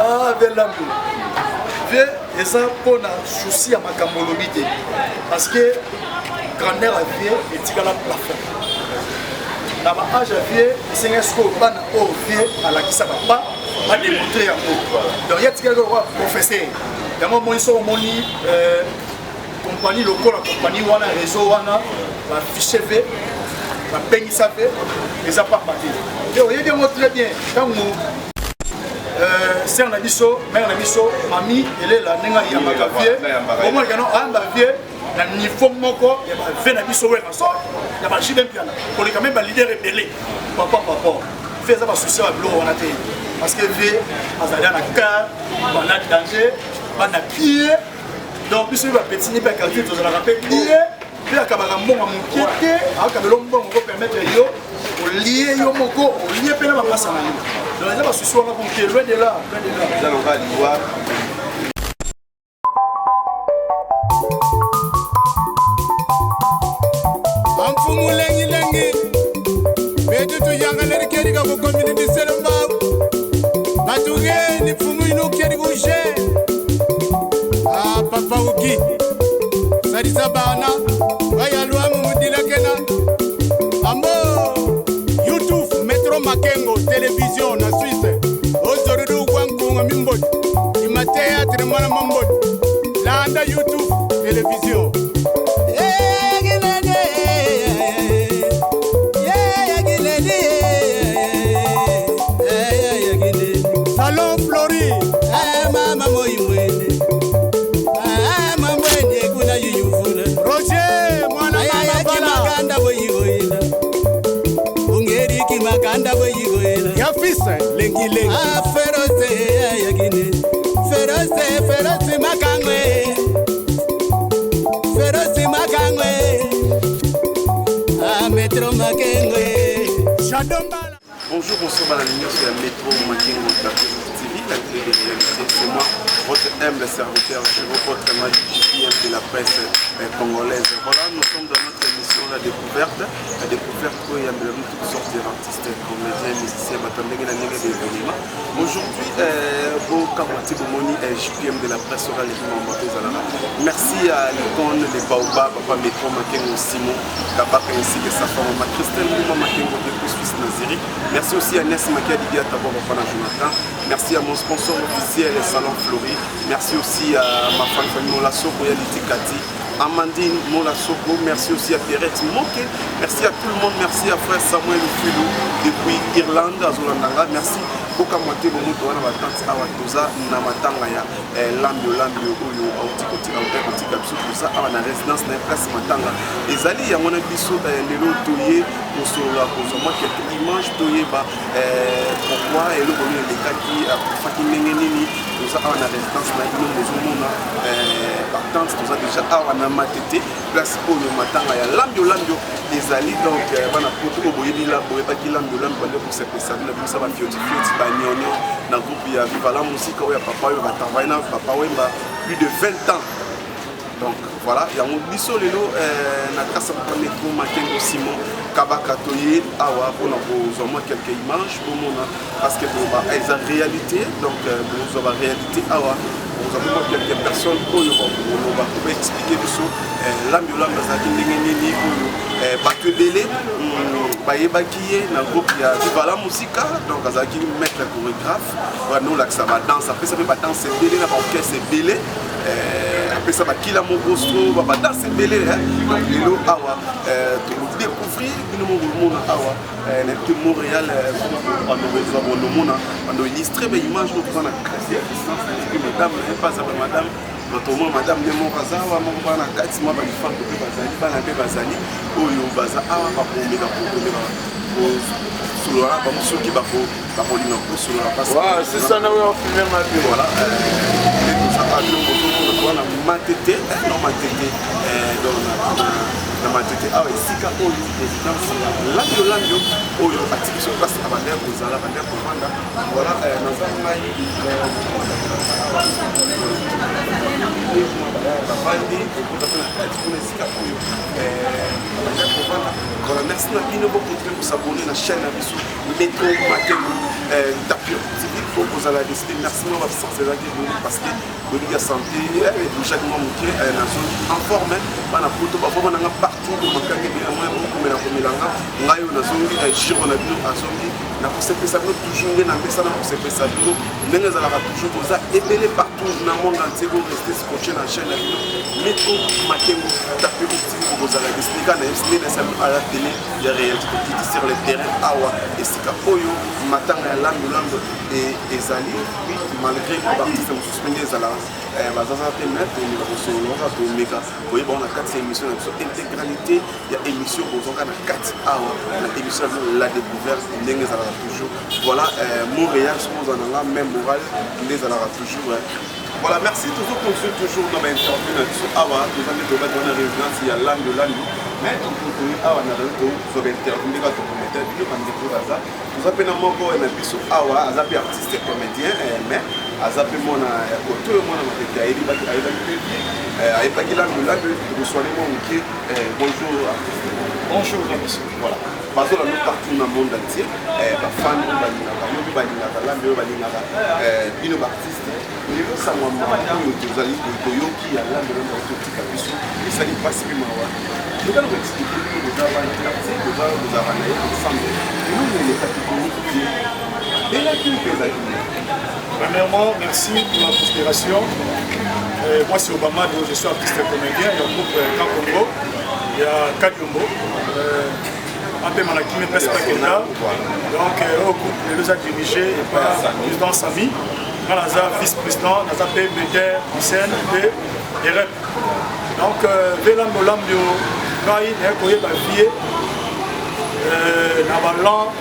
Ah, vieux Lambi. Vieux eza mpona souci ya makambo olobi te parce que grandeur ya vieux etikala plafond na ba âge ya vieux esengaki sikoyo bana oyo vieux alakisa bapa bademontre yango donc ye atikalaki lokola professeur yango omoni soki omoni euh, compagnie lokola compagnie wana réseau wana bafiche ve babengisa ve eza pamba te te oyebi yango très bien ntango euh, sere na biso mare na biso mami elela ndenge ayambaka vie omonaka no ayamba vie na niveau moko ya bave na biso werrason ya bajibe mpiana koleka meme balider ebele papa papa vie eza basusi ya biloko wana te parce que vie azali na car bana danger bana pie donc biso mpe bapeti ni mpe ya quartier tozalaka mpe bien mpe akabaka mbongo moke te akabela mbongo kopermettre yo olie yo moko olie mpe na bapasa na yo donc eza basusi wana moke loin de là loin de là eza lokola liwa. Bamfumu lengilengi betu tuyangaleli keri ka kukomini bisele mbawu batugeni mfumu inu keri kushe ah, papa uki salisa bana bayalwamu mudilakena ambo youtube metro makengo television na swisse ozoridi ukwa nkunga mimboti ima teatre mwana mamboti landa youtube television. Salon Flori. Mama moimwene mambwene kuna yuyuvula Roger mwana mama bala. Makanda boyigoyela ungeriki makanda boyigoyela Ya fils lengi lengi. Ferose yagine ferose ferose makangwe ferose makangwe metro makengwe Shadombala. Bonjour, bonsoir, madame nyonso ya Metro Makengo TV, la télé des réalités. C'est moi, votre humble serviteur, je autrement dit JPM de la presse congolaise. Voilà, nous sommes dans notre émission La Découverte. La Découverte, où il y a toutes sortes d'artistes, comédiens, musiciens, bato ndenge na ndenge d'événements. Aujourd'hui, Bokamati Bomoni, JPM de la presse orale et Mambato Zalala. Merci à l'icône, les Baobab, Papa Metro Makengo Simon, Kabaka ainsi que sa femme, Mama Christelle Mouma Makengo depuis Suisse Naziri. Merci aussi à Ness Makia Didia Tabo Papa Jonathan. Merci à mon sponsor officiel, Salon Flori. Merci aussi à ma femme famille Mola Soko, Yaliti Kati, Amandine Mola Soko. Merci aussi à Pierrette Moke. Merci à tout le monde. Merci à frère Samuel Filou depuis Irlande, à Zolandanga. Merci. Bokamwa te bomoto wana batante awa toza na matanga ya Lambio Lambio oyo auti kotika auta kotika biso. Toza awa na résidence na ye, place matanga ezali yango na biso. Lelo toye kosolola, kozwa mwa quelque image, toyeba pourquoi eloko nini elekaki, akufaki ndenge nini. Toza awa na résidence na bino, bozomona batante. Toza déjà awa na Matete, place oyo matanga ya Lambio Lambio ezali. Donc bana poto oyo boyebi la boyebaki Lambio Lambio, bande kosepesa bino bimisa bafioti fioti banyonyo na groupe ya Viva la Musica oyo ya papa oyo batravaille na papa Wemba plus de 20 ans. Donc voilà, yango biso lelo na grâce ya papa Metro Makengo Simon Kabaka toye awa mpona kozwa mwa quelque image bomona, parce que eza réalité. Donc bozwa baréalité awa, bozwa mwa quelque personne oyo bakoloba po baexpliquer biso Lambio Lambio azalaki ndenge nini, oyo bato ebele bayebaki ye na groupe ya Viva la Musica. Donc azalaki maître chorégraphe, banolakisa badanse, apesa mpe badanse ebele na baorchestre ebele, apesa bakila moboso badanse ebele. Donc lelo awa tokodécouvrir bino moko bomona awa na te Montréal, bando bonomona bando illustre baimage oyo. Toza na kati ya distance epi madame epaza ba madame bato omona madame nde moko aza awa, moko bana na kati, mwa balifanto mpe bazali, bana mpe bazali oyo baza awa. Bakomeka kokomeka kosolola bango soki bakolinga kosolola. Voilà, tozaka biloko bozomona toza na Matete, no Matete, donc na Matete awa esika oyo résidence ya Lambio Lambio oyo atiki biso, place abandaki kozala, bandaki kovanda. Voilà, naza ngai bavandi ekota mpe na kati kuna esika oyo bandaki kovanda. Voilà, merci na bino. Bokontinue kos'abonner na chaîne na biso Metro Makengo Tapio TV. Bokozala décide. Merci mwa baabsence ezalaki ebele parce que boyebi ya santé ebougeaki mwa moke, nazongi en forme. Bana poto bafoma nanga partout, bomakangi ebele mwa bokomela komelanga ngai oyo nazongi, giro na bino azongi na kosepesa bino toujours nde na mesana kosepesa bino ndenge ezalaka toujours. Boza ebele partout na monde entier, bo reste scotché na chaîne na bino Metro Makengo Tapero TV. Bokozala décide na yebisi nde nasali à la télé ya réalité. Tokiti sur le terrain awa, esika oyo matanga ya Lando Lando ezali. Oui, malgré baartiste mosusu ndenge ezalaka bazaza te, mais tomeka kosolola, tomeka koyeba na kati ya émission na biso. Intégralité ya émission bozwaka na kati awa na émission na bino La Découverte, ndenge ezalaka toujours. Voilà, Montréal, soki ozala nanga même moral nde ezalaka toujours. Voilà, merci. Toujours continue toujours dans bainterview na biso awa. Toza nde tobaki wana résidence ya Lando Lando, mais tokotoyi awa na réseau, tozwa bainterview ndenge tokometa bino bandeko baza. Toza mpe na moko na biso awa, aza mpe artiste comédien, mais aza mpe mwana ya koto oyo mwana Matete, ayebaki mpe vie, ayebaki Lando Lando. Tokoswane mwa moke. Bonjour artiste. Bonjour monsieur. Voilà, bazolanda partout na monde entier, bafans oyo balingaka yo mpe balingaka Lando oyo balingaka bino baartiste. Lelo sango mawa oyo tozali toyoki ya Lando Lando totika biso, esali mpasi mpe mawa. Tokana koexpliquer bino, boza bana quartier, bozalaka na ye ensemble. Eloko elekaki koyoki te, belaki mpe ezalaki? Premièrement, merci pour la considération. Moi, c'est Obama, donc je suis artiste et comédien. Il y a le groupe Camp Congo, il y a Kadiombo, Ape Manakime Pes Pakenda. Donc, au groupe, les a dirigé par le président Sami. Nga naza vice-président, naza mpe metteur en scène mpe erep. Donc, Velambo Lambio, ngai naye koyeba vie na balan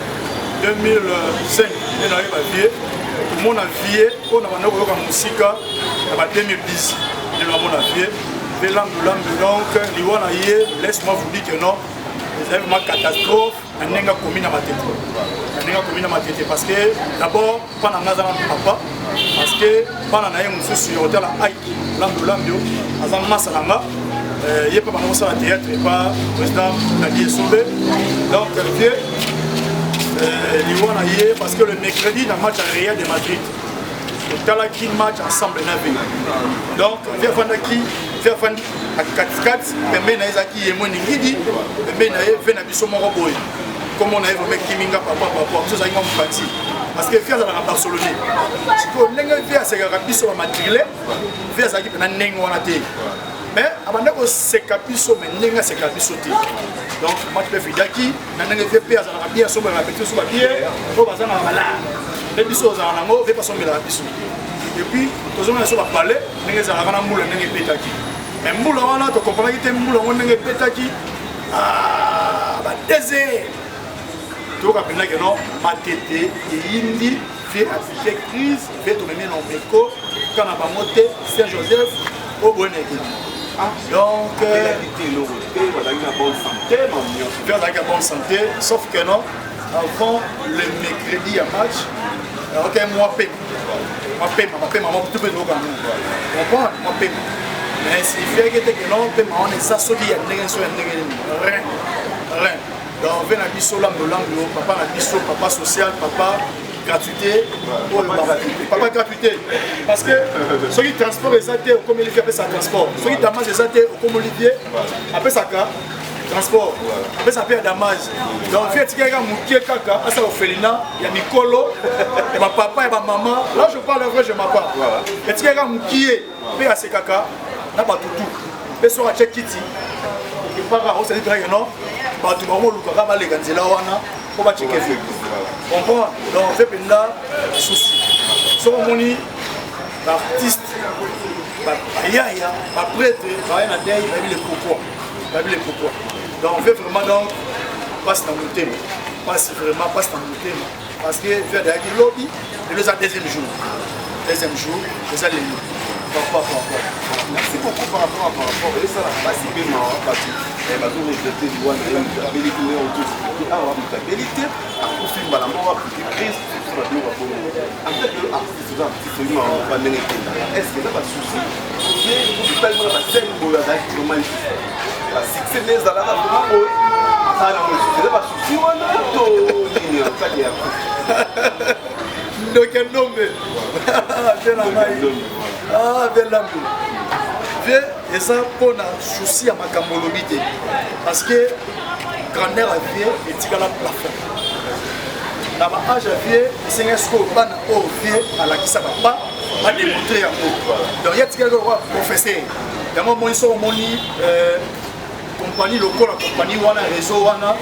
2005 nde nayeba vie, komona vie oyo na banda koyoka mosika na ba 2010 nde namona vie mpe Lambo Lambo. Donc liwa na ye, laisse moi vous dire que non, ezali vraiment catastrophe na ndenge akomi na Matete, na ndenge akomi na Matete, parce que d'abord mpa na nga aza nanu papa, parce que bana na ye mosusu ya kotala Aiki Lambo Lambio aza masa na nga, ye mpe banda kosala théâtre epa président Dadi Esobe. Donc vieux, liwa na ye, parce que le mercredi na match ya Real de Madrid, totalaki match ensemble na vie. Donc vieux afandaki, vieux afandi na katikati, pembeni na ye ezalaki ye mweni ngidi, pembeni na ye ve na biso moko boye, kombo na ye vraiment ekiminga, papa papa biso ezalaki mwa mopanzi, parce que vieux azalaka barcelonais. Sikoyo ndenge vieux asekaka biso bamadrilais, vieux azalaki mpena ndenge wana te, mais abanda koseka biso, mais ndenge aseka biso te. Donc match mpe vidaki na ndenge vieux mpe azalaka bien, asombelaka petit biso babie oyo baza na bala mpe biso ozala nango, vieux mpe asombelaka biso. Et puis tozonga biso bapale ndenge ezalaka na mbula, ndenge ebetaki, mais mbula wana tokomprenaki te mbula yango ndenge ebetaki ba 2 heures, toyoka mpenza ke non, Matete eyindi, vieux apiqué crise, vieux tomemi na omeko ka na bango te, Saint Joseph oyo boye na ekeki. Donc vieux azalaki ya bonne santé, sauf que non, avant le mercredi ya match ok, mwa pema, mwa pema, mapema mwa tu mpe toyoka yango, comprendre mwa pema, mais signifiaki ete ke non, pema wana eza soki ya ndenge so ya ndenge nini, rien, rien. Donc vieux na biso Lambo Lambo, papa na biso, papa social, papa gratuité, papa gratuité, parce que soki transport eza te, okomi Olivier apesaka transport, soki damage eza te, okomi Olivier apesaka transport, apesaka mpe ya damage. Donc vieux atikaki kaka mokie kaka asala orphelinat ya mikolo, ya bapapa, ya bamama. Là je parle vrai, je mens pas. Etikaki kaka mokie mpe asekaka na bato tu, mpe soki atie kiti okepaka osali mpena non, bato bango olukaka baleka nzela wana mpo bacheke vieux, comprendre. Donc vieux mpenza souci, soki omoni baartiste, bayaya, baprêtre baya na deuil, bayebi le pourquoi, bayebi le pourquoi. Donc vieux vraiment, donc mpasi na motema, mpasi vraiment, mpasi na motema, parce que vieux adayaki lobi, lelo eza deuxième jour, deuxième jour eza lelo, papa, papa. Merci beaucoup. Par rapport esala mpasi mpe mawa, bato bazoregretter liwa na ye. Moto abeli te, ndenge otoexpliquer awa, moto abeli te, akufi mbala moko, apiqué crise, babiloko ya bongo. En tant que artiste, oza artiste, oyi mawa ndenge ekendaka. Est ce que eza basusi ye otali mona bascène boye, azalaki vraiment lisusu basuccès nde ezalaka vraiment boye, azala nango lisusu, eza basusi wana to nini en tant que artiste? Ndoki ya ndombe vie na ngai, ah vie lambe vie eza mpona souci ya makambo olobi te, parce que grandeur ya vie etikala plafond na ba âge ya vie. Esengeli sikoyo bana oyo vie alakisa bapa bademontre yango. Donc ye atikali lokola professeur. Yango omoni, soki omoni compagnie lokola compagnie wana, réseau wana,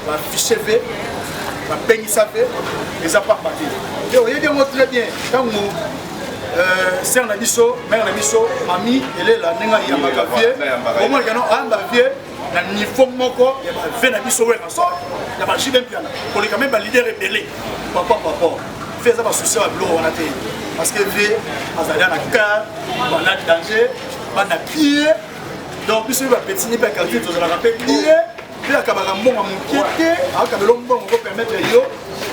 bafiche v babengisa ve, eza pamba te. Te, oyebi yango très bien. Ntango sœur na biso, mère na biso, mami elela, ndenge ayambaka vie, omonaka no ayamba vie na niveau moko ya bave na biso Werrason, ya baJB Mpiana, koleka même baleader ebele. Papa, papa vie eza basusi ya babiloko wana te, parce que vie azali na cœur, bana danger, bana pie. Donc biso bapetits ni mpe ya quartier tozalaka mpe bie mpe akabaka mbongo moke te. Akabela mbongo kopermettre yo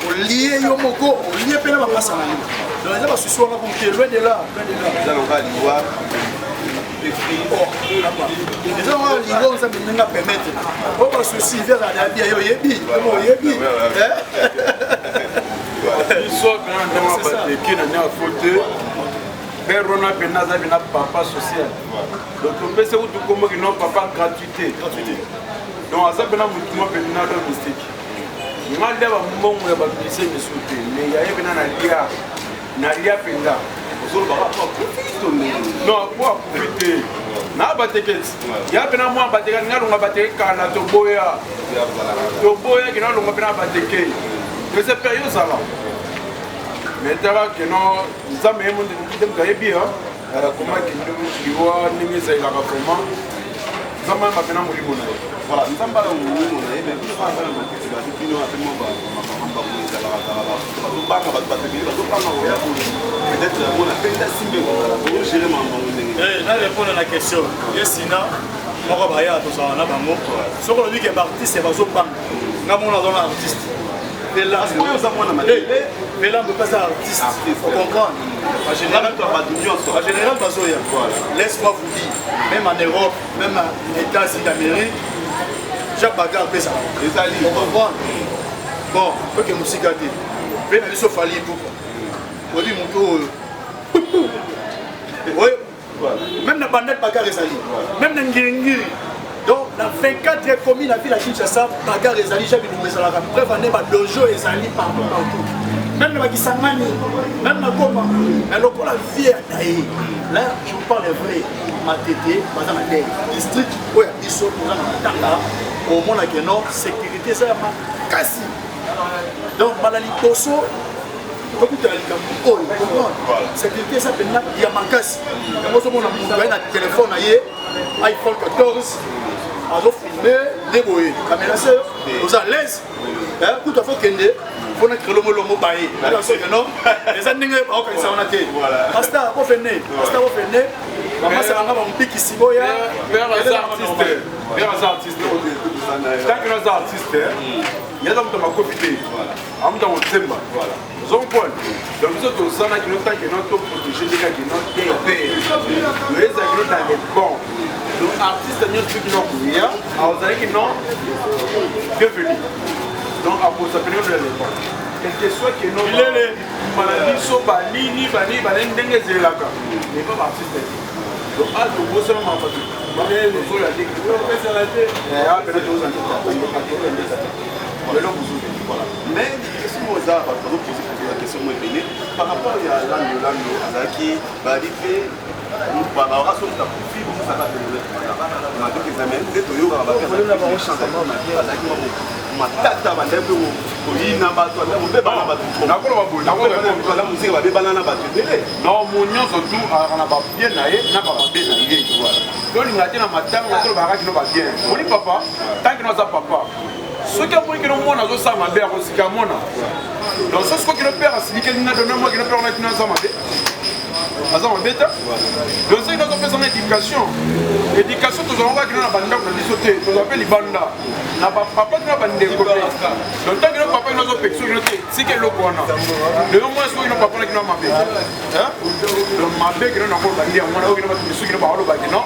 olie yo moko, olie mpe na bapasa na yo. Donc eza basusi wana kuke, loin de là, loin de là. Eza lokola liwa. Eza wana liwa, Nzambe ndenge apermettre oyo basusi vie azala na bia yo oyebi, oyebi. Biso mpena ndenge bateke na ndenge afo te. Père wana mpena aza mpena papa social. Donc topesi kutu komboki no papa gratuité. Donc aza mpena motu mo mpena do mystique. Nga lia bambongo ya bamusicien misu te, mais yaye mpena nalia, nalia mpenza. Ozolobaka po akufi to ndenge? Non, po akufi te. Na bateke ti ya mpena mwa bateke, nga longa bateke kala, toboya, toboya kena longa mpena bateke ese père yo ozala. Mais tala keno Nzambe ye nde moto ayebi koma kende liwa ndenge ezalelaka. Vraiment, Nzambe ayamba mpena molimo na ye. Voilà, Nzambe ala molimo na ye. Mais bino bana Matete, bato bino ate mwa makambo ezalaka bazobanga bato, bato ebele bazobanga koya boye. Peut-être yango na mpenza simbe kozala bogere makambo yango ndenge. Na répondre na question ye sina moko baya tozala na bango. Soki olobi ke baartiste bazobanga, nga mona aza na artiste. Oyo oza mwana Matete. Belambo mpe aza artiste, ocomprendre. En général bazoya. Laisse-moi vous dire, même en Europe, même en États-Unis d'Amérique, Jacques bagarre mpe ezala. Ezali. Ocomprendre. Bon, oke mosika te mpe na biso Fally Ipupa, oyebi moto oyo. Oye même na Bandal bagarre ezali, même na Ngiringiri. Donc na 24 commune na ville ya Kinshasa bagarre ezali, ja bilungu ezalaka. Preuve ane badojo ezali partout, partout, même na bakisangani, même na Goma. Mais lokola vie ya daye là, je vous parle vrai, Matete baza na dei district oyo ya biso toza na matanga, omonake no sécurité eza ya makasi. Donc mbala liboso tokutana likambo oyo, comprendre, sécurité eza mpenza ya makasi. Yango ozomona moto aye na telefone na ye iPhone 14, azofilme nde boye, kamera se oza à l'aise kutu afo kende mpona krelomolongo baye soki no eza ndenge baokanisa wana te. Pasta kofene, pasta kofene, bamasalanga bamopikisi boya. Père aza artiste, père aza artiste. Tant que aza artiste, yaza moto makofi te, amuta kotemba ozomprendre. Donc biso tozana kino tant que no toprotege ndeka kino te, toyeza kino dans les bons. Donc artiste nyonso soki no koya azalaki no bienvenu. Donc akoza pene dans les bons, quel que soit que no bana biso banini banini banini ndenge ezelelaka, mais pas baartiste te. Donc a tobosana makambo ozoya ndenge pene toza lelo mosusu. Voilà, mais question moko eza, bato bazopose la question mo ebele par rapport ya Lando. Lando azalaki babi mpe balaka so moto akufi bosaka madoki examen nde toyokaka bato azalaki matata, bandai mpe koyina bato, kobebana bato. Nakoloba boye. Mosika babebana na bato ebele. Non, mo nyonso tu azalaka na babien na ye na bamabe na ye. Tolinga te na matanga tolobaka kino babien. Moni papa, tant kino aza papa, soki amoni kino mwana azosala mabe, akosika mwana. Donc so sikoyo kino père asilikeli nga, dona mwa kino père wana kino aza mabe, aza mabe te. Donc soki nazopesanga éducation, éducation tozalaka kino na bandako na biso te, tozala mpe libanda na bapapa kino bandeko mpe. Donc tant kino papa kino azopekisa kino te, tika eloko wana. Lelo mwana soki kino papa na kino mabe, donc mabe kino nakoloba nde yango wana oyo kino bato misusu kino bakoloba kino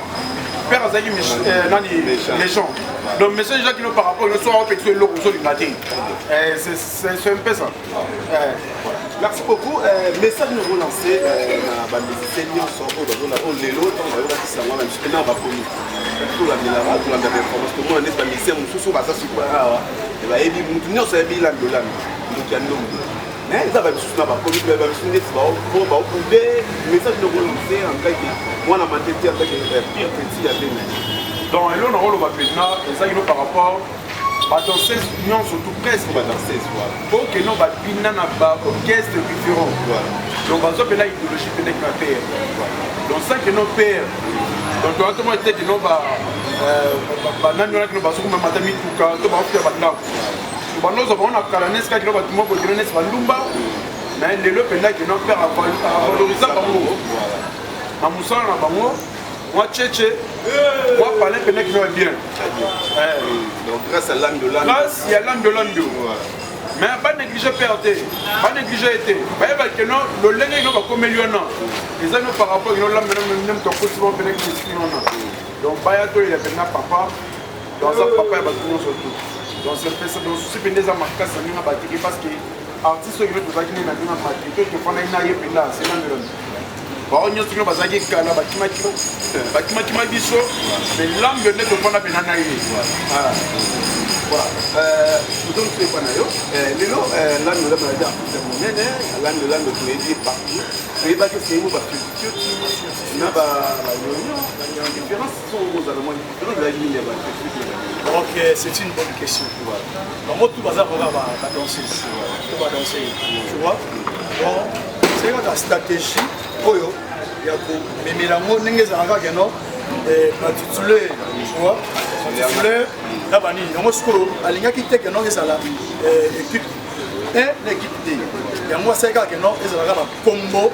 père azalaki nani, méchant. Donc message eza kino par rapport kino so aopekisa eloko ozolinga te, c'est un peu ça. Merci beaucoup. Euh, message nous relancer euh, na ba musiciens nyonso oyo bazola oyo lelo ntango bayokaki sango na biso mpena bakomi tolandelaka tolanda bainformation tomona neti bamusicien mosusu baza sikoyo awa bayebi motu nyonso ayebi lando lando ndoki ya ndombe mais eza bamisusu na bakomi bamisusu neti baokude message nous relancer en tant que mwana matete en tant que euh, pire petit ya bene. Donc eloko nakoloba mpenza ezaki no par rapport badanseuse nyonso tout presque badanseuse voilà ok no babina na baorchestre différent voilà donc bazwa mpena idéologie mpena kima père donc sans que no père donc toza tomona te kino banani wana kino bazokomamata mituka to bakofuta bandako banozwa bango na kala nesi kaka kino bato moko kino nesi bandumba mais lelo mpenza kino père avalorisa bango na mosala na bango mwa cheche mwa palin pene kino ya bien. Donc grâce à Lando Lando, grâce ya Lando Lando, mais banéglige père te, banéglige ye te, bayeba keno lolenge kino bakomeli wana eza no par rapport kino lambe nde moto akoti bango pene kino esprit wana. Donc baya toyela mpena papa, donc aza papa ya bato nyonso tu. Donc c'est mpe donc souci mpenza eza makasi na ndenge batiki, parce que artiste oyo kino tozalaki nde na ndenge matiki to tofandaki na ye mpenza se Lando Lando. Bango nyonso kino bazalaki kala bakimakima bakimakima biso, mais lambe nde tofanda mpena na ye. Voilà, tozongi epa na yo lelo. Lando Lando aza artiste monene. Lando Lando toyebi partout, toyebaki seyemo bafioti na banyonyo. Différence soko kozala mwa différence ezalaki nini ya bafioti? Ok, c'est une bonne question. Bango tout baza kaka badanseuse to badanseuse, tu vois. Bon, c'est kaka stratégie oyo ya komemela yango ndenge ezalaka keno batitulaire, tu vois, batitulaire na banini yango. Sikoyo alingaki te keno ezala équipe 1 na équipe 2. Yango asali kaka keno ezalaka bakombo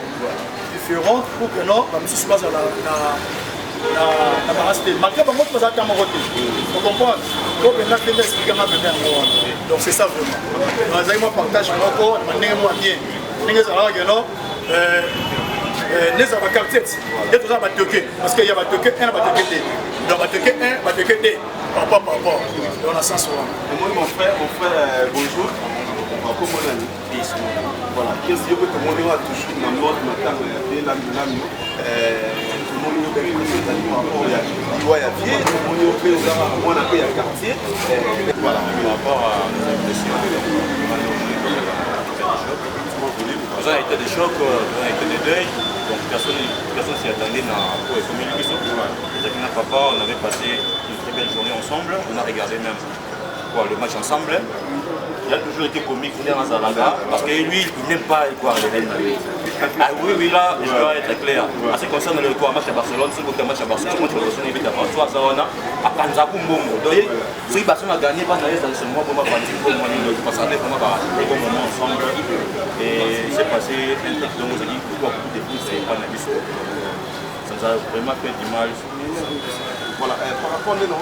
différente pour que non bamisusu bazala na balance te, malgré bango to bazala ta moko te. Ocomprendre po mpenza mpenza expliquanga mpenza yango wana. Donc c'est ça vraiment, azalaki mwa partage moko na bandenge mwa bien ndenge ezalaka keno nde ezala baquartier nde toza batoke, parce que ya batoke 1 na batoke 2, donc batoke 1, batoke 2 par rapport donc na sens wana. Omoni mon frère, bonjour. Kombo nani? Voilà, Chris. Yo mpe tomoni wa toujours na mode matanga ya vie Lando Lando. Tomoni yo mpe ezali par rapport ya liwa ya vie, tomoni yo mpe oza mwana mpe ya quartier. Voilà. Par rapport à nos impressions, nous avons été de choc, nous avons été de deuil, donc personne s'y attendait dans pour les familles. Les papa, on avait passé une très belle journée ensemble, on a regardé même quoi, le match ensemble. Il a toujours été comique dans Zalaga, parce que lui, il n'aime pas quoi, les Real Madrid. Ah oui, là, je dois être clair. En ce qui concerne le quoi, match à Barcelone, c'est le match à Barcelone, match à Barcelone, évidemment, soit ça, on a à Panzaku Mbongo. Donc, si Barcelone a gagné, pas dans ce moment, pour moi, pour moi, parce qu'on est vraiment un bon moment ensemble. Et il s'est passé un truc dont on s'est dit pourquoi beaucoup de plus, c'est pas Nabiso. Ça nous a vraiment fait du mal. Voilà, par rapport à Lando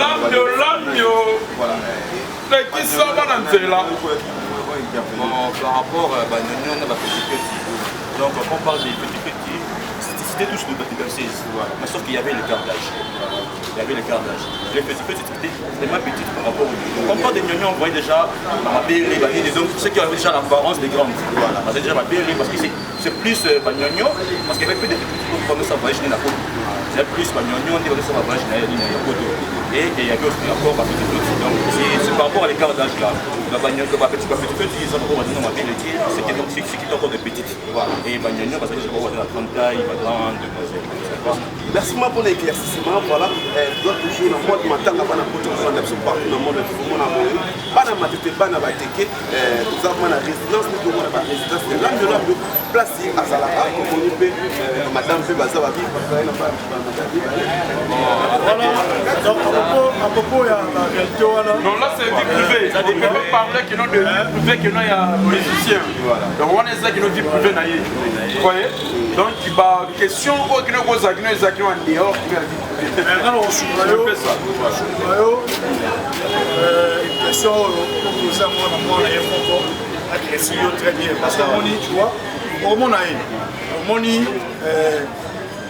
Lando voilà lekisa bana nzela. Bon, par rapport à Banyonyo, on a petit petit. Donc, quand on parle des petits petits, c'était tous des petits danseuses. Mais sauf qu'il y avait l'écart d'âge. Il y avait l'écart d'âge. Les petits petits étaient vraiment petites par rapport aux gnognos. Quand on parle des gnognos, on voyait déjà ma belle, les hommes, ceux qui avaient déjà l'apparence des grandes. Voilà. Parce que déjà ma belle, parce que c'est plus Banyonyo, parce qu'il y avait plus de petits pour prendre sa voyage dans la côte. C'est plus Banyonyo, on était sa voyage dans la côte. Et il y avait aussi encore ma petite petite. Donc c'est par rapport à l'écart d'âge là. La Banyonyo, ma petite, ma petite petite, ils ont encore ma belle, c'était donc c'est qui encore de petites. Et Banyonyo, parce que j'ai encore la grande taille, ma grande demoiselle. Merci moi pour l'éclaircissement. Voilà, doit toujours na mode matanga bana poto kozanda biso partout na monde, komona boye bana matete, bana bateke. Toza vraiment na résidence nde tomona barésidence ya Lando Lando, place azalaka. Komoni mpe madame mpe baza babi na mibale. Voilà, donc à propos ya la réalité wana. Non, là c'est vie privée. On ne peut pas parler que non de vie privée que non ya musicien. Donc wana eza kino vie privée na ye. Vous voyez? Donc ba question oyo kino kozala kino eza kino en dehors kino ya vie privée. Nga na kosunga yo, kosunga yo question oyo okoza mwana mwana ye moko akesi yo très bien, parce que omoni, tu vois, omona ye, omoni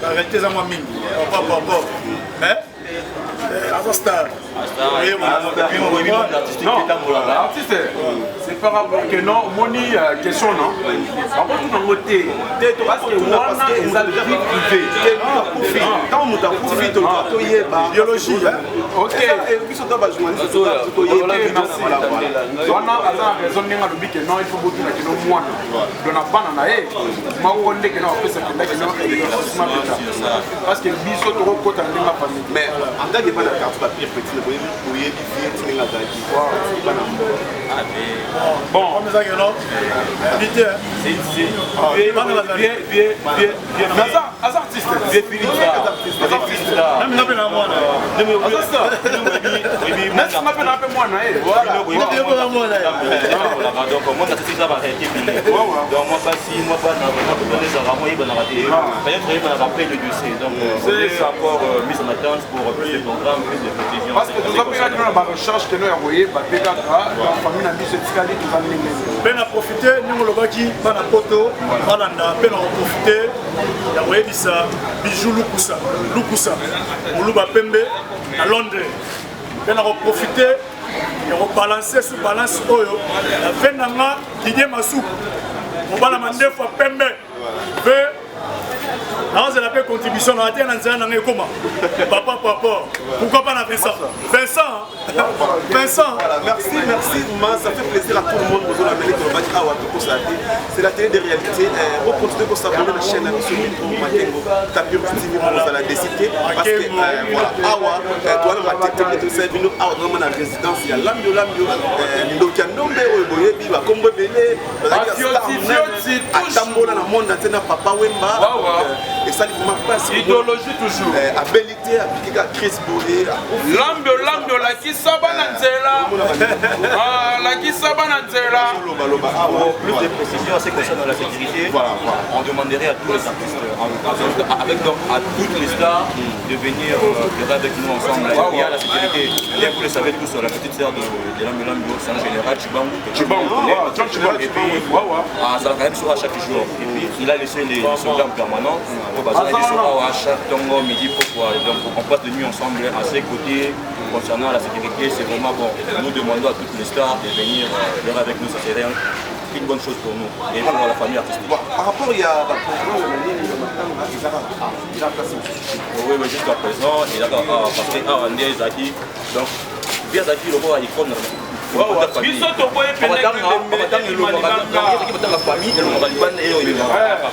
baréalité eza mwa mingi par rapport, mais Aza star. Non, artiste, c'est par rapport que non, omoni question non, bakotuna yango te, parce que wana eza vie privée. Ntango moto akufi, toluka toyeba biologie. Ok, biso to bajournaliste toyeba. Wana aza na raison ndenge alobi ke non, il faut botuna keno mwana don na bana na ye moko nde keno apesa kenda keno éclaircissement peta, parce que biso tokokota na ndenge ya famille. Mais en tant que bana quartier, bapire petit, boyebi, boyebi vie ti ndenge azalaki bana. Bon, ezaki no te. Aza, aza artiste. Nami nga mpe na mwana. Aza star. Neti nga mpe na mpe mwana ye. Donc moi, c'est ça, va réalité. Donc moi, pas si moi pas vraiment besoin ezalaka moi yebanaka te, peut-être yebanaka après le dossier. Donc on est encore mis en attente pour plus de programmes, plus de précisions. Parce que toza mpe kaka na barecherche keno ya koyeba mpe kaka donc famille na biso etikali toza ndenge nini. Mpe na profite ndenge olobaki, bana Poto balanda mpe na koprofite ya koyebisa Bijou Lukusa, Lukusa Moluba pembe na Londres, mpe na koprofite ya kobalance su balance oyo na ve na nga Didie Masuku, mobala mandefu ya pembe, mpe naozela mpe contribution na te na nzela na ngai ekoma papa papa, pourquoi pas na Vincent, Vincent, Vincent. Voilà, merci, merci, Ma, ça fait plaisir à tout le monde. Vous avez awa tokosala te. C'est la télé de réalité. On continue de s'abonner à la chaîne biso Metro Makengo Tapir TV, ozala décité parce que voilà, awa towana matete tosala bino awa toza na résidence ya Lambio Lambio, ndoki ya ndombe oyo boyebi bakombo ebele, bazalaki ya star monene, atambola na monde entier na Papa Wemba. Esali vraiment mpasi. Idéologie toujours. Abeli te, apiki kaka crise boye. Lambio Lambio, lakisa bana nzela. Ah, lakisa bana nzela. Lobaloba awa. Pour plus de précisions en ce qui concerne la sécurité, on demanderait à tous les artistes, avec donc à toutes les stars, de venir avec nous ensemble. Il y a la sécurité. Bien, vous le savez tous, la petite sœur de Lambio Lambio, c'est en général Chibangu. Chibangu, John Chibangu. Et puis, ah, ça quand même sera chaque jour. Et puis, il a laissé les soldats en permanence. Bon, bah, ça, il sera à chaque tongo, midi, pourquoi. Donc, on passe de nuit ensemble à ses côtés. Concernant la sécurité, c'est vraiment bon. Nous demandons à toutes les stars de venir avec nous, ça serait une bonne chose pour nous et pour la famille artistique. Bon, par rapport il y a baprogramme na nini ya matanga, ezaka eza place mosusu? Oui, mais jusqu'à présent, il a parce que ah, nde ezalaki, donc vie azalaki lokola icône. Biso toboyi. Batanga famille elongaka libanda, eyo elongaka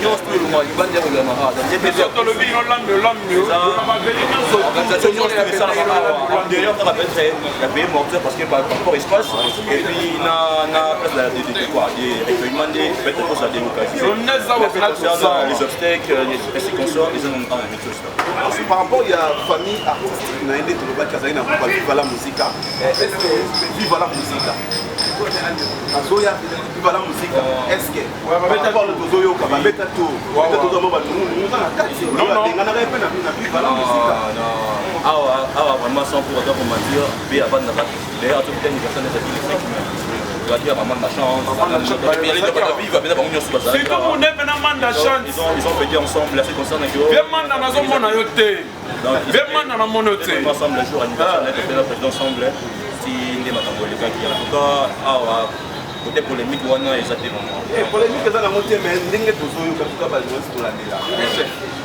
nyonso to elongaka libanda, eyo elongaka. Biso tolobi ino Lambio Lambio mabeli nyonso. Organisation nyonso esalaka awa en dehors kaka peut-être ya pays mortuaire, parce que par rapport espace et puis na place de quoi, de recueillement nde peut-être pour sa délocalisé. Concernant les obsèques ainsi consorts, eza na même chose. Par rapport ya famille artistique na ye, nde tolobaki azali na groupe Viva la Musica. Est ce que Viva la Musica azoya? Viva la Musica, est ce que par rapport tozoyoka babeta to beta tozoma balungu eza na kati, babenganaka ye mpe na Viva la Musica? Awa awa vraiment, sans pour autant mentir, mpe avandaka. D'ailleurs, atoki anniversaire ezalaki le 5 mai, ezalaki ya mama na chance viva mpenza, bango nyonso. Surtout mune mpe na Manda Chance. Ils ont fêté ensemble, assez concerne. Vie Manda, nazomona yo te. Vie Manda, namona yo te. Ensemble le jour anniversaire na topela président ensemble ti nde makambo elekaki. En tout cas, awa côté polémique wana eza te vraiment. Polémique eza nango te, mais ndenge tozoyoka tuka bajournaliste tolandela,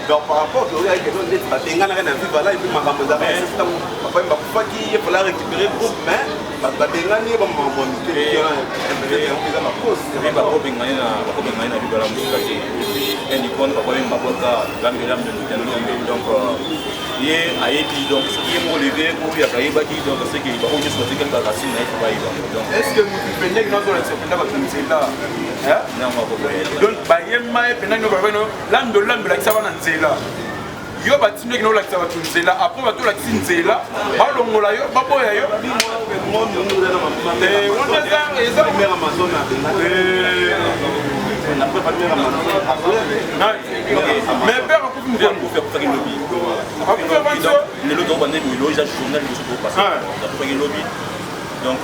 donc par rapport toyoyaki keto ndeti babenganaka na Viva la, et puis makambo ezalaka ntango papa ye bakufaki, ye fala récupérer groupe, mais bato babengani ye, bamakambo ya mike mike yango eza bacause. Bakobengani na Viva la Mosika te. Un icône, papa ye mabota Lambio Lambio, donc ye ayebi, donc soki ye moko leve oyaka ayebaki, donc seke bango nyonso batikali baracine na ye, fo bayeba donc. Est ce que motu pendeki nazolakisa mpenza bato nzela? Nango akokoya. Donc bayema ye mpenza nino balobaki no Lambio Lambio, lakisa bana nzela. Yo batindaki na olakisa bato nzela, après bato olakisi nzela balongola yo, baboya yo. Wana eza. Mère Amazon abengani après mère Amazon. Mais père akufi mokolo. Akufaki lobi. Akufi avanso. Lelo tokobanda lelo, eza journal liboso tokopasa, akufaki lobi, donc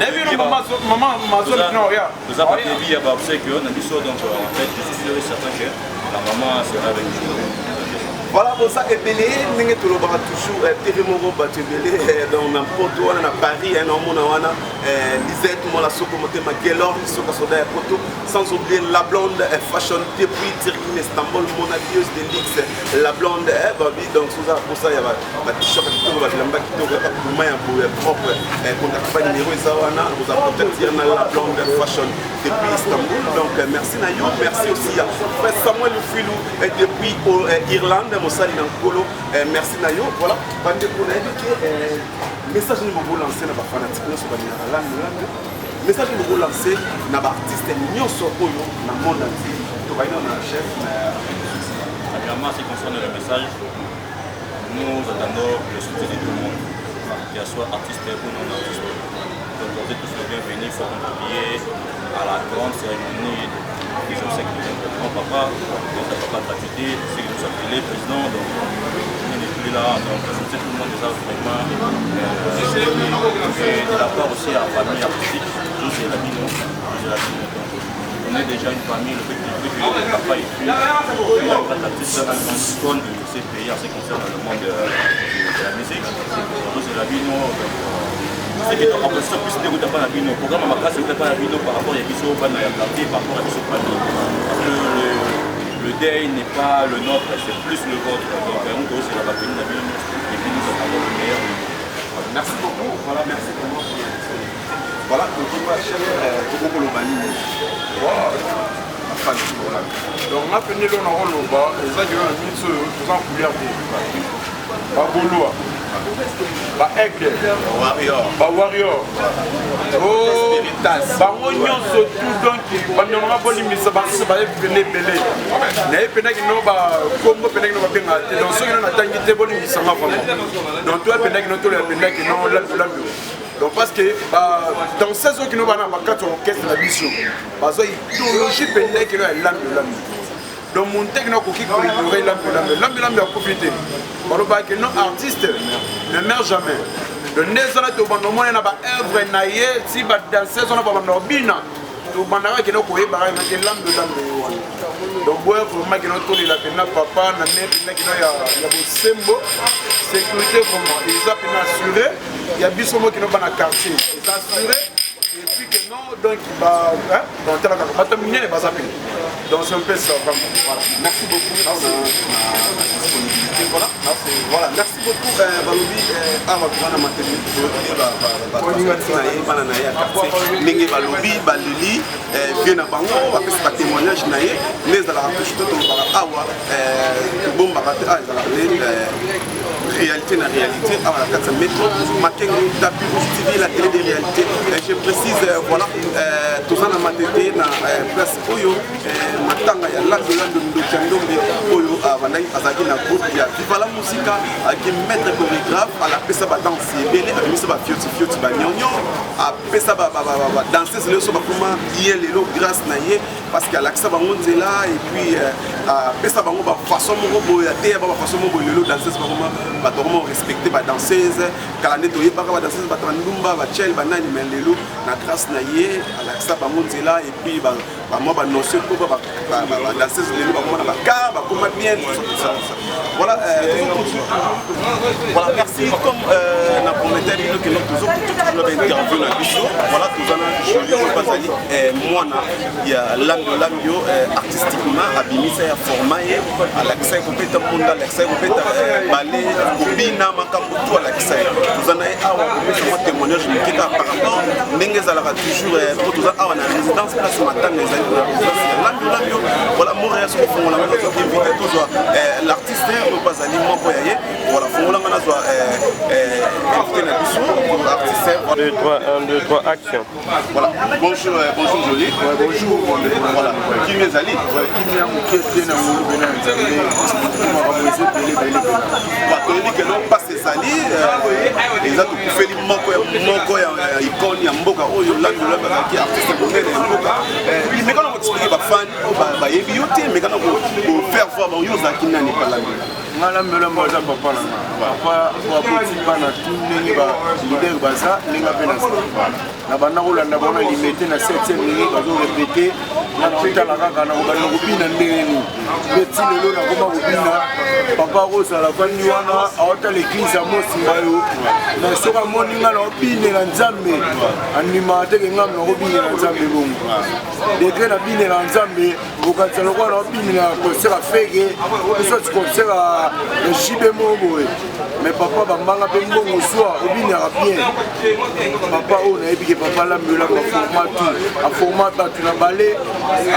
nayebi no mama Amazon no ya. Toza badebi ya baobsèque na biso, donc en fait je suis sûr et certain que la maman sera avec nous. Voilà, boza ebele ndenge tolobaka toujours eh, TV moko bato ebele eh, donc na poto wana na Paris eh, naomona wana eh, Lisette Mola Soko motema Gelor Soka Soda ya poto, sans oublier la blonde fashion depuis Turquie, Istanbul, mon habilleuse de luxe la blonde babi. Donc soza posa ya ba t-shirt kitoko, ba bilamba kitoko, ya bakuma ya boye propre, contact ba numéro eza wana, oza contact ya na la blonde fashion depuis Istanbul. Donc merci na yo, merci aussi à frère Samuel Filou depuis Irlande, mosali na nkolo, merci na yo. Voilà, bandeko, nayebi ke message nini bokolancer na bafanatique nyonso balingaka Lando Lando, message nini bokolancer na baartiste nyonso oyo na monde entier? Tobai nano na chef na Premièrement, en ce qui concerne le message, nous attendons le soutien de tout le monde, qu'il soit artiste ou non artiste. Donc vous êtes tous les bienvenus, il faut contribuer à la grande cérémonie des obsèques de notre grand-papa, donc papa gratuité, c'est que nous appelons président, donc on n'est plus là, donc le soutien tout le monde déjà vraiment, et de la part aussi à la famille artistique, José Labino, José Labino, donc on est déjà une famille, le fait que papa est plus, un grand artiste, un grand icône de ces pays en ce qui concerne le monde de la musique. José Labino, donc c'est que donc plus nde kotapa na bino programme ya makasi ekotapa na bino par rapport ya biso bana ya quartier, par rapport à biso famille, parce que le deuil n'est pas le nôtre, c'est plus le vôtre. Donc yango tozosela bapeni na bino nyonso et puis nous attendons le meilleur de vous. Merci beaucoup. Voilà, merci vraiment pour la disponibilité. Voilà, donc chef, tokokoloba nini? Voilà. Donc nga pene eloko na koloba eza kino na minsi oyo toza en couleur te, bagaulois, baaigle, bawarrior, bango nyonso tout. Donc bandeko nanga, bolimbisa, basusu baye pene ebele naye mpena kino bakombo mpena kino babengaka te. Donc soki no natangi te, bolimbisanga vraiment. Donc toya mpena kino toloya mpena kino Lando Lando. Donc parce que badanseuse oyo kino bana bakati ya orchestre na biso bazwa idéologie mpenza kino ya Lando Lando. Donc monte kino akoki koignorer Lando Lando. Lando Lando akufi te, balobaka no artiste ne meurt jamais. Donc nde ezala tobanda omona na baœuvre na ye ti badanseuse wana babanda kobina, tobandaka kino koyebaka ke Lando Lando ye wana. Donc boya vraiment kino tolela mpena papa na nde mpena kino ya bosembo. Sécurité vraiment eza mpena assuré ya biso mo kino bana quartier eza assuré. Et puis que non, donc ba donc tala kaka bato minene baza pene. Donc c'est un peu ça vraiment. Voilà, merci beaucoup na disponibilité. Voilà, voilà, merci beaucoup. Balobi awa toza na matemi, toyoki na ye bana na ye ya quartier ndenge balobi baleli vie na bango, bapesi batémoignage na ye nde ezalaka toujours. Tolobaka awa, tobombaka te, awa ezalaka nde réalité na réalité awa na kati ya Métro Makengo, Tapis Rouge TV, la télé des réalités. Je précise, voilà, toza na Matete na place oyo matanga ya Lando Lando, ndoki ya ndombe oyo abandaki, azalaki na groupe ya Viva la Musica, azalaki maître chorégraphe, alapesa badanse ebele, abimisa bafioti fioti, banyonyo, apesa badanseuse nyonso bakoma bien lelo grâce na ye, parce que alakisa bango nzela et puis apesa bango bafaçon moko boye, ateya ba bafaçon moko boye. Lelo danseuse bakoma, bato bakoma respecte badanseuse. Kala nde toyebaka badanseuse bato bandumba, bachel, banani, mais lelo na grâce na ye alakisa bango nzela et puis bamwa banotion mpo badanseuse lelo bakoma na bacar, bakoma bien, tout ça, tout ça, tout ça. Voilà, voilà, merci. Comme na promettais bino ke tozokutu toujours bainterview na biso, voilà, toza na Joli oyo bazali mwana ya Lando Lando. Artistiquement abimisa ya format ye, alakisa ye kobeta mbunda, alakisa ye kobeta bale, kobina, makambo tu alakisa ye. Toza na ye awa kopesa mwa témoignage moke kaka par rapport ndenge ezalaka toujours, po toza awa na résidence place matanga ezali, na résidence ya Lando Lando. Voilà, Montréal, soki ofongola ngo, nazwa invité, tozwa l'artiste oyo bazali moko ya ye. Voilà, fongola nga nazwa invité na biso artiste. 2, 3, 1, 2, 3, action. Voilà. Bonjour, bonjour Jolie. Ouais, bonjour. Voilà. Kimi ezali. Ouais, kimia moke te na ngolu pena ya Nzambe, makambo eza ebele ebele. Toyebi ke no mpasi ezali, eza tokufeli moko ya icône ya mboka oyo. Lando Lando azalaki artiste monene ya mboka. Meka na koexpliquer bafan oyo bayebi yo te, meka na kofaire voir bango yo ozalaki nani pa Lando. Nga Lambi aza papa na nga. Papa oyo aboti bana tu ndenge ba leader baza ndenge mpe naza. Na banda kolanda bango na limete na 7e ndenge bazo repete nga na otala kaka na kobanda kobina ndenge nini. Mpe ti lelo nakoma kobina papa akozala fandi wana aotala eglise ya mosimba yo mais soki amoni nga na obinela Nzambe andimaka te ke nga nakobinela Nzambe bongo. Degre nabinela Nzambe okanisa lokola naobinela concert ya fege soit concert ya JB moko boye mais papa bambanga mpe mbongo swa obinaka bien papa oyo nayebi ke papa Lambi Olamba aforma tout aforma bato na bale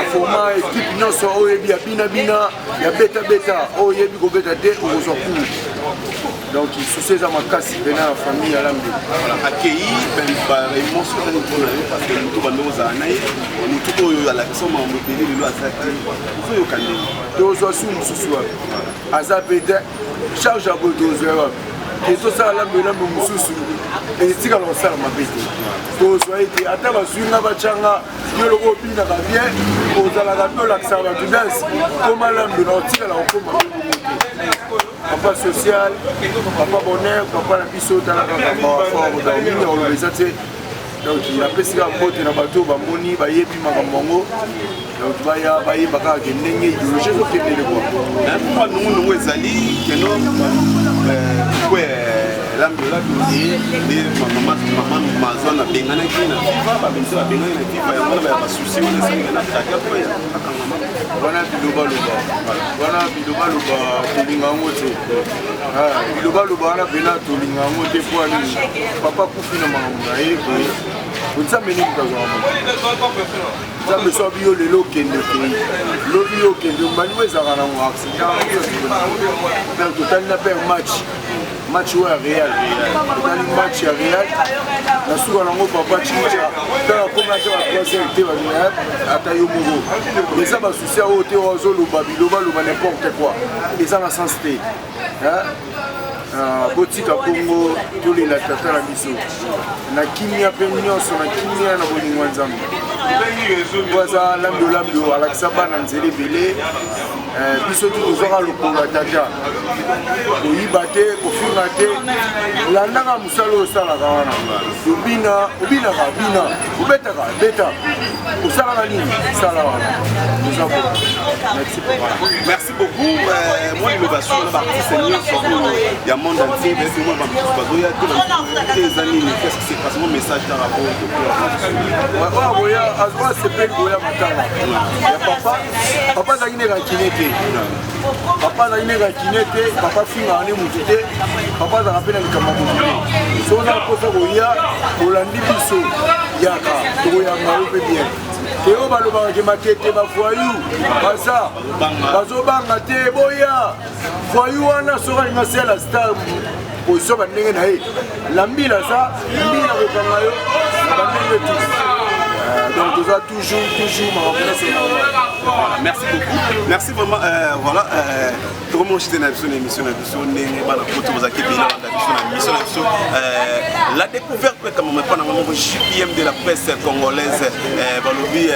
aforma équipe nyonso oyo oyebi ya binabina ya betabeta oyo oyebi kobeta te okozwa cour. Donc susu eza makasi mpena na famille ya Lambi. Akei baémotion ezali mpona yo parce que motu bando ozala na ye, motu oyo alakisa makambo ebele, lelo aza te, ozoyoka ndenge? Tozwa su mosusu wapi? Aza pe te charge ya boye, tozwa wapi? Ke tosala Lambi Olambi mosusu etikala kosala mabe te, tozwa ye te. Ata bazwi nga batyanga yo loko obinaka bien, ozalaka mpe olakisaka bato danse, koma Lambi na otikala kokoma pe bongo te. Papa social, papa bonheur, papa na biso, tala kaka mawa fort. Donc mingi ya koloba eza te. Donc napesi kaka mbote na bato oyo bamoni, bayebi makambo yango. Donc baya bayeba kaka ke ndenge idéologie ezokendele kua. Mwa nungunungu ezali keno kwe Lambi Olambi nde mama mazwa nabenganaki na FIFA, babimisa babengani na FIFA yango wana basusi wana esalika na kaka po akangama. Wana bilobaloba, wana bilobaloba, tolinga yango te. Bilobaloba wana mpena tolinga yango te. Po nini? Papa kufi na makambo na ye boye, Nzambe nde moto azwaka moto. Nzambe so abi yo lelo okende, okei lobi yo okende, mbani ezalaka nango accident. Donc totali na père match match oyo ya Real, totali match ya Real na suka nango papa Chincha tala koma ata ba 3 heures te, ata yo moko eza basusi oyo te, oyo azoloba bilobaloba n'importe quoi, eza na sens te. Botika bongo, tolela tata na biso na kimia mpe nyonso na kimia na bolingo ya Nzambe. Po aza Lambi Olambi, alakisa bana nzela ebele. Biso tu tozwaka lokolo ya tata, koyiba te, kofinga te, landaka mosala oyo osalaka wana, obina obinaka bina, obetaka beta, osalaka nini, sala wana, oza bo. Merci. Merci beaucoup. Moi liloba sur na baartiste nyonso oyo ya monde entier, bayebi mwa bamosusu bazoya te, te eza nini? Qu'est-ce qui se passe? Mo message kaka po oyo boya asepeli koya matanga ya papa. Papa azalaki nde rancune te, papa azalaki nde rancune te, papa fingaka nde motu te, papa azalaka mpe na likambo ya motu te. Soki oza mposa koya, olandi biso, yaka, tokoyamba yo mpe bien. Te oyo balobaka ke Matete bavoyu baza bazobanga te, boya voyu wana soki alinga asala star position bandenge na ye, lambila aza mbila kokanga yo na bandenge tu. Donc toza toujours toujours makambo nyonso. Merci beaucoup, merci vraiment. Voilà, tokomoshite na biso na émission na biso ndenge bana poto bozalaki ebele banda biso na émission na biso La Découverte mpe kamama epa nango moko JPM de la presse congolaise. Balobi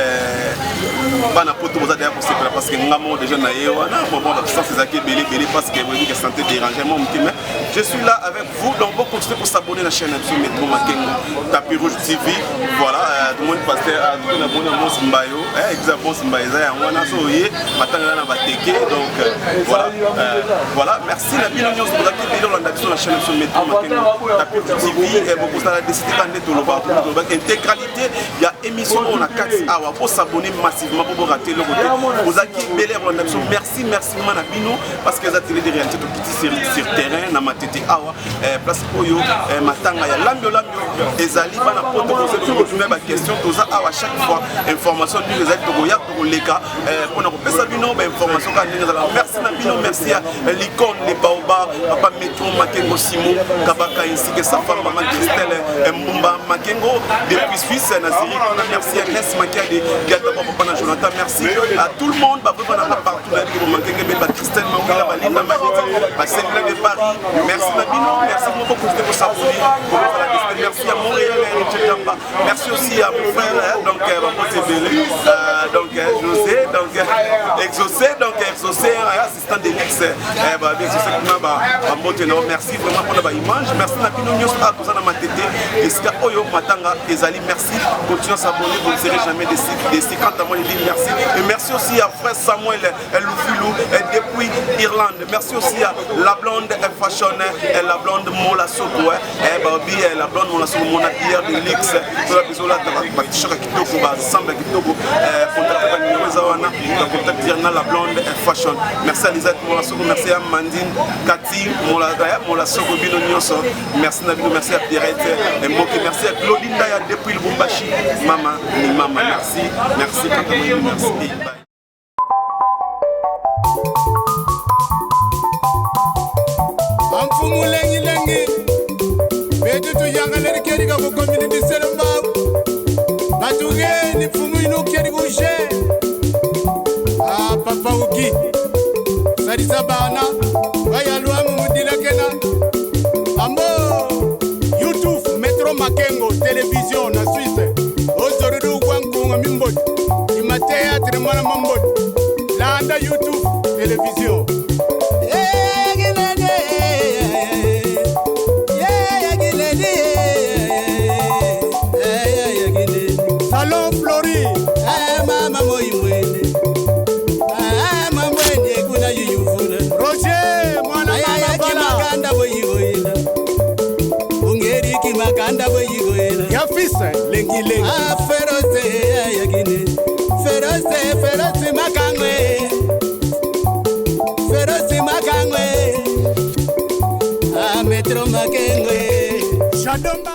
bana poto boza deya kosepela parce que nga moko déjà na ye wana. Bon, absence ezalaki ebele ebele parce que boyebi ke santé dérange moi moke, mais je suis là avec vous. Donc bon, continuez pour s'abonner na chaîne na biso Metro Makengo Tapis Rouge TV. Voilà, tomoni pasteur na moni Mos Mbayo, exa Mos Mbayo eza yango wana so oye matanga na bateke. Donc voilà, voilà, merci na bino nyonso bozalaki ebele olanda biso na chaîne na biso Metro Makengo Tapis Rouge TV. Bokosala décide ka nde toloba tolobaki intégralité ya émission oyo na kati awa. Bosabonner massivement po borate eloko te. Bozalaki ebele ya kolanda biso, merci, merci ma na bino parce que eza télé de réalité. Tokiti sur terrain na Matete awa, place oyo matanga ya Lambi Olambi ezali. Bana poto bozotuna baquestion, toza awa chaque fois, information nini ezali, tokoya tokoleka mpona kopesa bino bainformation kaka ndenge ezalaka. Merci na bino, merci ya Licorne de Baoba, papa Metro Makengo Simo Kabaka ainsi que sa femme mama Christelle Mbumba Makengo depuis Suisse na Zurich. Merci à Nes Makiade Diataba, papa na Jonathan. Merci à tout le monde baveva na partout na biki Makenge be ba Christelle Mawila, balinda Maditi, baselila de Paris. Merci na bino, merci beaucoup. Continuez kosabonner. Merci à Montréal, Richard Jamba. Merci aussi à mon frère, hein, donc Bambote Ebele, donc José, donc Exaucé, donc Exaucé, assistant de luxe, bah, Exaucé kuna ba Bambote no. Merci vraiment pour la image. Merci na bino nyonso a toza na matete. Esika oyo matanga ezali. Merci. Continuez à s'abonner, vous ne serez jamais déçus. Déçus. Quant à moi, je dis merci. Et merci aussi à frère Samuel Loufilou depuis Irlande. Merci aussi à la blonde Fashion, la blonde Mola Soko, Babi, la blonde Mola Soko, mon habilleur de luxe. Tola biso la ba t-shirt ya kitoko, ba ensemble ya kitoko. Contacte ba numéro eza wana, ba contact dire na la blonde Fashion. Merci à Lisette Mola Soko, merci à Mandine, Cathy Mola, Mola Soko bino nyonso. Merci na bino, merci à Pierrette Moki, merci à Claudine Daya depuis Lubumbashi. Mama ni mama, merci, merci, merci. Bye. Amfumu lengi lengi betu tuyangaleri keri ka kukomini disele mbawu batuge ni mfumu inu keri kushe ah papa uki salisa bana bayalwa mumudilakena ambo YouTube Metro Makengo télévision na Suisse ozorudu kwa nkunga mimboti ima théâtre mwana mamboti landa YouTube télévision. Salon Flori. Mama moimwene. Mamwene kuna yuyuvula. Roger mwana mama bala. Makanda boyigoyela. Ungeri kimakanda boyigoyela. Ya fils lengi lengi. Ah ferose yagine. Ferose ferose makangwe. Ferose makangwe. Ah metro makengwe. Shadomba.